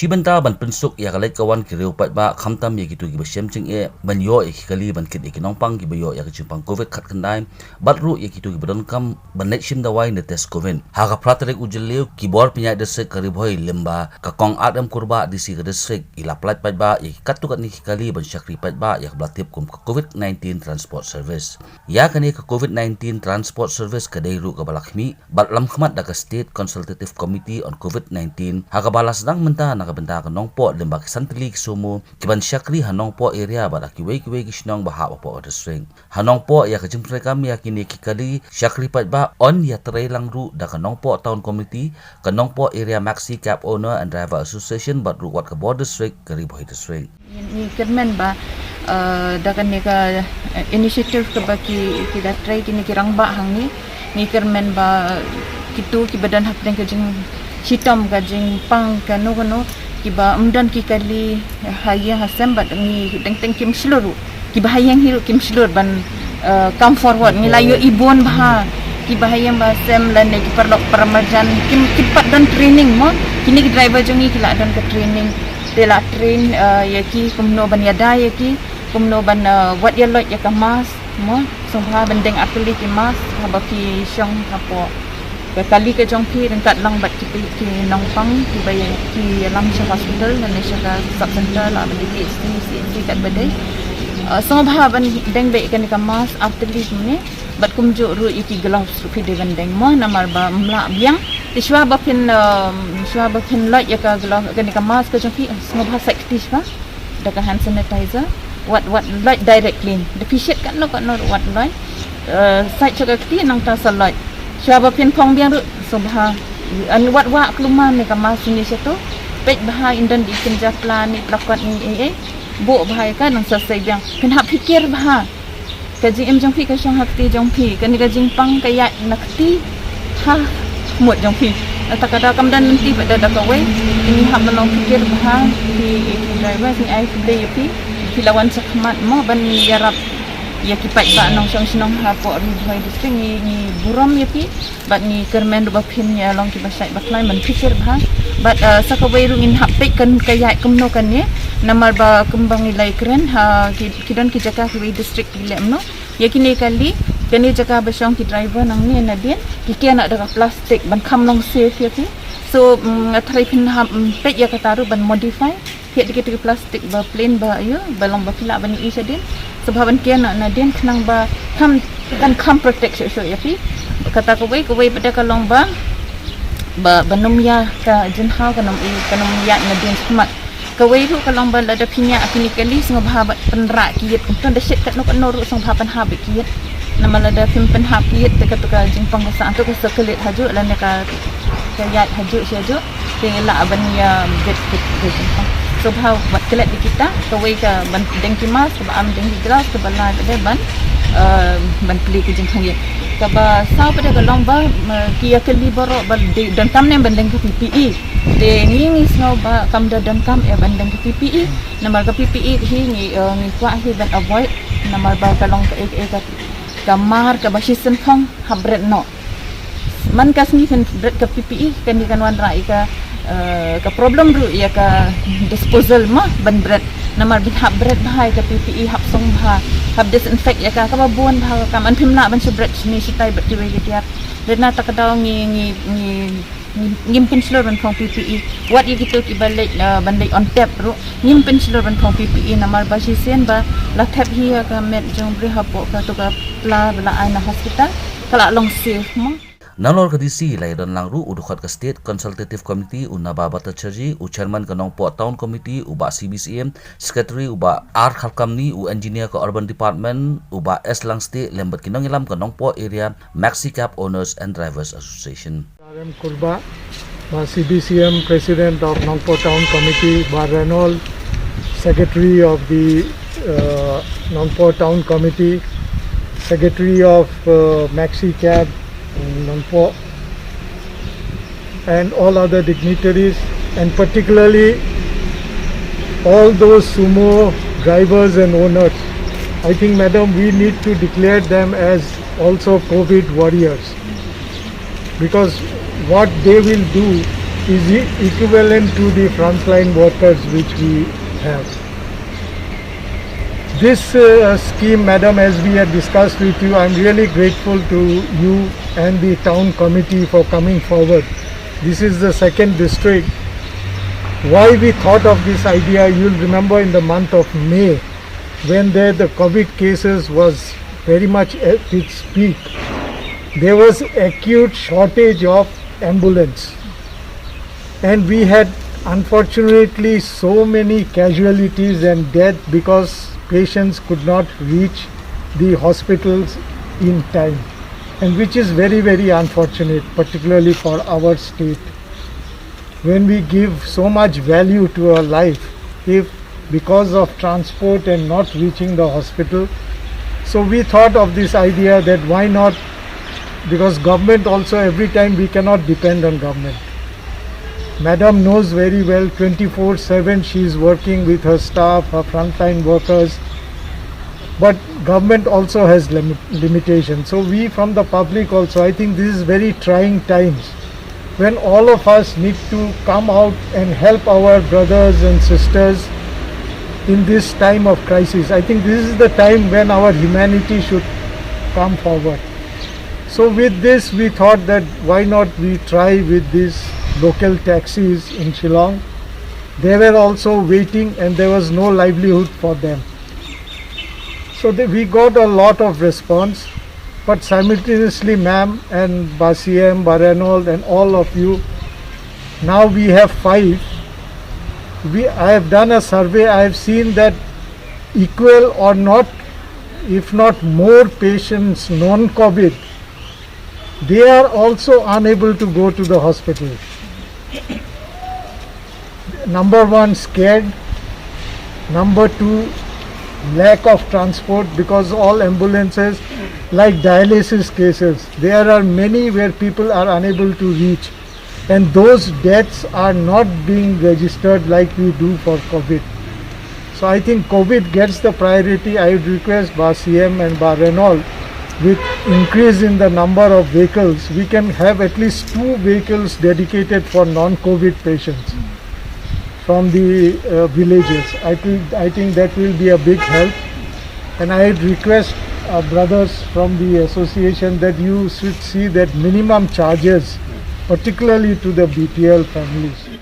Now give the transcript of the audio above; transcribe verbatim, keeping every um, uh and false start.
Ki bynta ban pynsuk ïa ka leit ka wan ki riew paidbah, khamtam ïa kito kiba shem jingeh ban ïoh ïa ki kali ban kit ïa ki nongpang kiba ïoh ïa ka jingpang covid khatkhyndai, bad ruh ïa kito kiba donkam ban leit shim dawai ne test covid. Ha ka phra tarik u Jylliew, ki bor pynïaid district ka Ri Bhoi lyngba ka Kong R M Kurbah, D C ka district, i la pyllait paidbah ïa ki katto katne ki kali ban shakri paidbah ïa kaba la tip kum ka covid nineteen transport service. Ïa kane ka covid nineteen transport service ka dei ruh kaba la khmih bad lamkhmat da ka State Consultative Committee on covid nineteen, ha kaba la sdang mynta na ka bynta ka Nongpoh lyngba ki san tylli ki sumo kiban shakri ha Nongpoh area bad ha kiwei kiwei ki shnong ba hap hapoh ka district. Ha Nongpoh, ïa ka jingpyntreikam ïa kine ki kali shakri paidbah yn ïatreilang ruh da ka Nongpoh Town Committee, ka Nongpoh Area Maxi Cab Owner and Driver Association bad ruh wat ka bor district ka Ri Bhoi District. Ngi kyrmen ba, eh, da kane ka, eh, initiative kaba ki, ki da trei kine ki rangbah hangne, ngi kyrmen ba kito kiba don hapdeng ka jingshitom, ka jingpang, kano kano, kiba ym don ki kali ha ïing ha sem, bad ngi teng teng kim shlur ruh, kiba ha ïing hi ruh kim shlur ban, eh, come forward. Ngi la ïohi bun bha kiba ha ïing ba sem lane ki paralok paramarjan, kim, kim pat don training mo. Kine ki driver jong ngi ki la don ka training. Te la train, eh, ïa ki kumno ban ïada ïa ki, kumno ban, eh, wat ïa loit ïa ka mask mo. Sngewbha ban deng artylli ki mask haba phi shong hapoh ka kali ka jong phi, ryngkat lang bad ki, ki nongpang kiba ïa, ki ïalam sha hospital lane sha ka sub center, la ban dei P H C, C H C katba dei. Eh, sngewbha ban deng beit kane ka mask artylli kumne, bad kumjuh ruh ïa ki gloves ruh phi dei ban deng mo, namar ba ym lah biang. Te shuwa ba phin, eh, shuwa ba phin loit ïa ka glove, kane ka mask ka jong phi, sngewbha sait kti shuwa da ka hand sanitizer. Wat, wat loit direct clean. Da phi shet katno katno ruh wat loit. Eh, sait sha ka kti nangta sa loit. Shuwa ba phin phong biang ruh sngewbha. Yn wat wah klumar ne ka mask ne shato. Peit bha, ym don di kynja pla ne pla kot ne ei ei. Buh bha ïa ka, nang sa sei biang. Phin hap pyrkhat bha. Ka jingim jong phi ka shong ha kti jong phi, kane ka jingpang ka ïaid na kti ha khmut jong phi. Nangta ka daw kam don lynti bad da kawei, ngi hap ban long pyrkhat bha. Phi, phi driver, ngi ai khublei ïa phi, phi la wan shakhmat mo ban ïarap ïa ki paidbah nongshong shnong hapoh Ri Bhoi District. Ngi, ngi burom ïa phi. Bad ngi kyrmen ruh ba phin ïa long kiba shait ba khlaiñ ban pyrkhat bha. Bad, eh, sa kawei ruh ngin hap peit kan ka ïaid kumno kane. Namar ba kumba ngi la ïakren ha ki, ki don ki jaka kiwei district ki leh kumno. Ïa kine kali, kane jaka ba shong ki driver nangne nadien, ki ïa kiew noh da ka plastik ban kham long safe ïa ki. So, mm, nga tharai phin hap, mm, peit ïa kata ruh ban modify. Thied da ki, da ki plastik ba plain ba ïa, ba long ba phi lah ban ïohi shadien. Sngewbha ban kiew noh nadien khnang ba kham, kan kham protect shuh shuh ïa phi. Kata kawei, kawei pat ka long ba, ba, ban ym ïa ka jingthaw, kan ym ïa, kan ym ïa nadien shakhmat. Kawei ruh ka long ba lada phi ñiah kine kali sngewbha ban pynrah ki ïit. Kumto da shet katno katno ruh sngewbha pynhap ki ïit. Namar lada phim pynhap ki ïit te kato ka jingpang ka sah, kato ka circulate hajuh lane ka, ka ïaid hajuh shi hajuh. Te lah ban ïa bit, bit, bit. Sngewbha wat klet ïa kita, kawei ka ban deng ki mask, kaba am deng ki gloves, kaba lai pat ban, eh, ban plie ki jingkhang ïit. Kaba saw pat ka long ba, eh, ki ïa kali baroh ba dei, donkam ne ban deng ka P P E. Te ngi, ngi sngew ba kam da donkam eh ban deng ka P P E. Namar ka P P E hi ngi, eh, ngi kwah hi ban avoid. Namar ba ka long ka, eh, eh, ka, ka mar kaba shisien phong hap bret noh. Man ka sngi phin bret ka P P E, kane kan wanrah ïa ka, eh, ka problem ruh ïa ka disposal mo ban bret. Namar ba hap bret bha ïa ka P P E, hap song bha, hap disinfect ïa ka, kaba bun bha ka kam. Yn phim lah ban shu bret shane shatai bad kiwei ki tiar. Dei na kata ka daw ngi, ngi, ngi, ngi, ngim pynshlur ban phong P P E. Wat ïa kito kiba leit, eh, ban leit on tap ruh, ngim pynshlur ban phong P P E namar ba shisien ba la thep hi ïa ka met jong u briew hapoh kato ka pla ba la ai na hospital, ka la long safe mo. Nalor ka D C la ïadon lang ruh u dkhot ka State Consultative Committee, u Naba Bhattacharjee, u Chairman ka Nongpoh Town Committee, u Bah C B C M, Secretary u Bah R Kharkamni, u Engineer ka Urban Department, u Bah S Langstieh, lem bad ki nongïalam ka Nongpoh Area Maxi Cab Owners and Drivers Association. R M Kurbah, Bah C B C M, President of Nongpoh Town Committee, Bah Reynolds, Secretary of the, uh, Nongpoh Town Committee, Secretary of, uh, Maxi Cab, Nongpoh, and all other dignitaries, and particularly all those sumo drivers and owners. I think, Madam, we need to declare them as also covid warriors, because what they will do is e- equivalent to the frontline workers which we have. This uh, scheme, Madam, as we had discussed with you, I'm really grateful to you and the town committee for coming forward. This is the second district. Why we thought of this idea, you'll remember in the month of May, when there the COVID cases was very much at its peak, there was acute shortage of ambulance. And we had, unfortunately, so many casualties and death because patients could not reach the hospitals in time, and which is very, very unfortunate, particularly for our state. When we give so much value to our life, if because of transport and not reaching the hospital, so we thought of this idea that why not, because government also, every time we cannot depend on government. Madam knows very well, twenty-four seven she is working with her staff, her frontline workers, but government also has limit, limitation. So we from the public also, I think this is very trying times when all of us need to come out and help our brothers and sisters in this time of crisis. I think this is the time when our humanity should come forward. So with this, we thought that why not we try with these local taxis in Shillong. They were also waiting and there was no livelihood for them. So they, we got a lot of response, but simultaneously, ma'am and Ba C M, Ba Reynolds and all of you, now we have five. We, I have done a survey, I have seen that equal or not, if not more patients non-COVID, they are also unable to go to the hospital. Number one, scared. Number two, lack of transport, because all ambulances, like dialysis cases, there are many where people are unable to reach, and those deaths are not being registered like we do for COVID. So I think COVID gets the priority. I would request Ba C M and Ba Reynolds, with increase in the number of vehicles, we can have at least two vehicles dedicated for non-COVID patients from the uh, villages. I think, I think that will be a big help. And I would request uh, brothers from the association that you should see that minimum charges, particularly to the B P L families.